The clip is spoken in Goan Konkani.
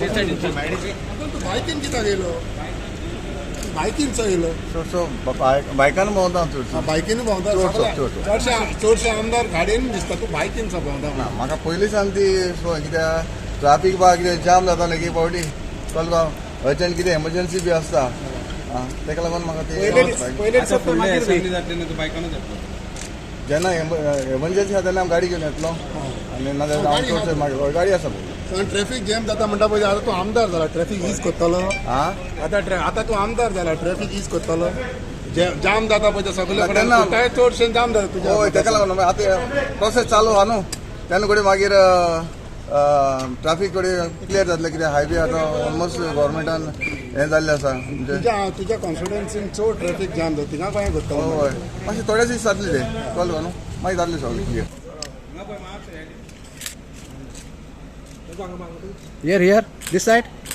तूं बायकीन कित्याक येयलो? बायकीन चो येयलो? चडसो बायकान भोंवता चडसो. बायकीन भोंवता? चडसो, चडसो. चडशे चडशे आमदार गाडयेन दिसता, तूं बायकीन चो भोंवता? ना, म्हाका पयलीं सावन ती संवय. कित्याक ट्राफीक बा कितें जाम जाता न्ही एक फावटी, कळ्ळें? अर्जंट कितें एमर्जन्सी बी आसता, आं, तेका लागून म्हाका ती पयले आता फुडले असेंब्ली जातली न्हू, तूं बायकानूच येतलो? जेन्ना एमर्जन्सी आसा तेन्ना हांव गाडी घेवन येतलो आनी नाजाल्यार हांव चडशें मागीर, हय, गाडी आसा. ट्रॅफिक जॅम जाता म्हणटा पळय, आतां तूं आमदार जाला, ट्रॅफिक is करतलो? आं? आतां तूं आमदार जाला, ट्रॅफिक is करतलो? जाम जाता पळय ते सगळे कडेन. तेन्ना- चडशें जाम जाता तुज्या. हय, तेका लागून आतां प्रोसेस चालू आहा न्हू, तेन्ना कडेन मागीर ट्राफीक कडेन क्लियर जातलें. कित्याक हायवे आतां ऑलमोस्ट गोवोरमेंटान हें जाल्लें आसा म्हणजे. तुज्या तुज्या कॉन्स्टिट्युएन्सीन चड ट्रॅफिक जाम जाता, थिंगा खंय करतलो? हय, मातशें थोडेच दीस जातले ते, कळ्ळें न्हू? मागीर जातलें सगळें clear. Here, here, this side.